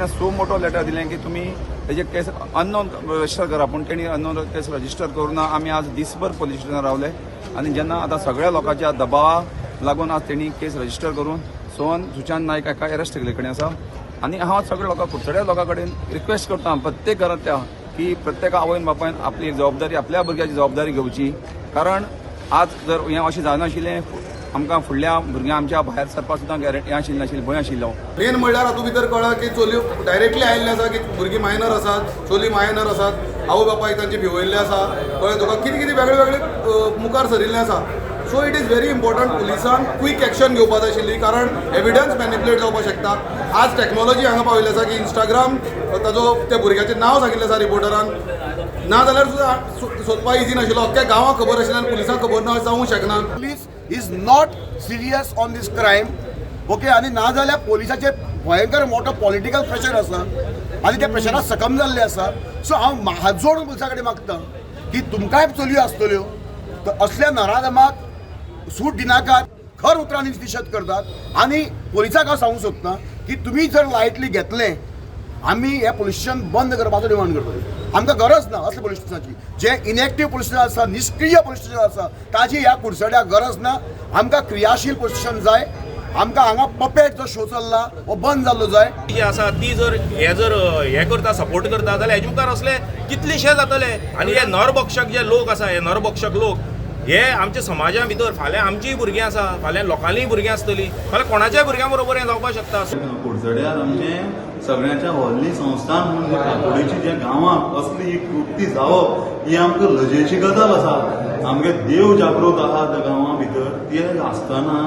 ताणें सो मोटो लेटर दिलें की तुमी तेजे केस अननोन रजिस्टर करा, पूण तेणी अननोन केस रजिस्टर करूं ना. आमी आज दीसभर पोलीस स्टेशनार रावले आनी जेन्ना आतां सगळ्या लोकांच्या दबावा लागून आज तेणी केस रजिस्टर करून सोहन सुशांत नायक हाका अरेस्ट केल्ले कडेन आसा. आनी हांव सगळ्या लोकांक, कुडचड्या लोकां कडेन रिक्वेस्ट करता, प्रत्येक घरांतल्या की प्रत्येक आवयन बापायन आपली एक जबाबदारी, आपल्या भुरग्याची जबाबदारी घेवची, कारण आज जर हें अशें जायनाशिल्लें, आमकां फुडल्या भुरग्यां आमच्या भायर सरपाक सुद्दां गॅरंटी हें आशिल्लें, नाशिल्लें, भंय आशिल्लो. मेन म्हणल्यार हातूंत भितर कळ्ळां की चलयो डायरेक्टली आयिल्ले आसा की भुरगीं मायनर आसात, चली मायनर आसात, आवय बापायक तांची भिवयल्ले आसा. कळ्ळें तुका? कितें कितें वेगळे वेगळे मुखार सरिल्लें आसा. So it is very important पुलिसान क्वीक एक्शन घेवपा जाय आशिल्ली, कारण एविडन्स मॅनिपुलेट जावपाक शकता. आज टॅक्नॉलॉजी हांगा पाविल्ली आसा की इंस्टाग्राम ताजो त्या भुरग्याचें नांव सांगिल्लें आसा रिपोर्टरान, ना जाल्यार सुद्दां सोदपाक इजी नाशिल्लो. अख्ख्या गांवाक खबर आशिल्ल्यान पुलिसांक खबर ना जावंक शकना. Police is not serious on this crime, okay? आनी नाजाल्यार पोलिसाचेर भयंकर मोठो पॉलिटिकल प्रेशर आसा आनी त्या प्रेशराक सकम जाल्ले आसा. सो हांव हात जोडून पुलिसा कडेन मागता की तुमकांय चलयो आसतल्यो, तर असल्या नराधमाक सूट दिनाकात. खर उतरांनी निशेध करतात आनी पोलिसाक हांव सांगूंक सोदता की तुमी जर लायटली घेतलें, आमी हे पोलीस स्टेशन बंद करपाचो डिमांड करतले. आमकां गरज ना असले पोलीस स्टेशनाची. जे इनएक्टीव पोलीस स्टेशन आसा, निश्क्रीय पोलीस स्टेशन आसा, ताजी ह्या कुडचड्याक गरज ना. आमकां क्रियाशील पोलीस स्टेशन जाय. आमकां हांगा पपेट जो शो चल्ला हो बंद जाल्लो जाय. जी आसा ती जर हे जर हे करता, सपोर्ट करता जाल्यार हेजे मुखार असले कितलेशे जातले. आनी हे नरभक्षक जे लोक आसा, हे नरभक्षक लोक हे आमच्या समाजा भितर, फाल्यां आमचीय भुरगीं आसा, फाल्यां लोकांलीय भुरगीं आसतलीं, फाल्यां कोणाच्याय भुरग्यां बरोबर हें जावपाक शकता. कुडचड्यार आमचें सगळ्यांच्या व्हडली संस्थान म्हणून काकोडेची ज्या गांवांत असली ही कृती जावप ही आमकां लजेची गजाल आसा. आमगे देव जागृत आहा त्या गांवां भितर, ते आसतना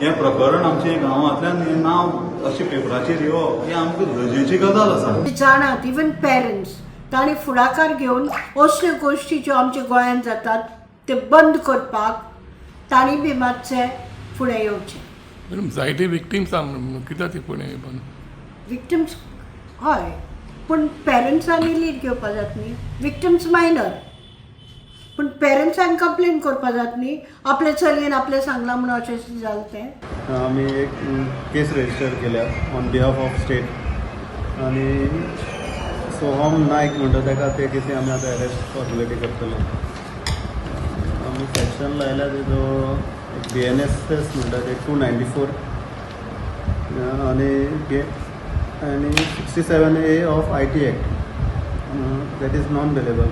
हें प्रकरण आमच्या गांवांतल्यान हें नांव अशें पेपराचेर येवप ही आमकां लजेची गजाल आसा. जाणात, इवन पेरंट्स, तांणी फुडाकार घेवन असल्यो गोश्टी ज्यो आमच्या गोंयांत जातात ते बंद करपाक तांणी बी मातशें फुडें येवचें. मॅडम, जायते विक्टीम्स आहा म्हणून कित्याक ती फुडें बंद? विक्टिम्स हय, पूण पेरंट्सांनी लीड घेवपा जात न्ही. विक्टिम्स मायनर, पूण पेरंट्सान कंप्लेन करपा जात न्ही, आपल्या चलयेन आपलें सांगलां म्हणून अशें जालें तें. आमी एक केस रजिस्टर केल्या ऑन बिहाफ ऑफ स्टेट आनी सोहम नायक म्हणटा ताका ते केसी आमी आतां अरेस्ट फॉर्मेलिटी करतले. आमी सेक्शन लायल्या तेजो बीएनएसएस म्हणटा ते 294 आनी 67A of IT Act, that is non bailable.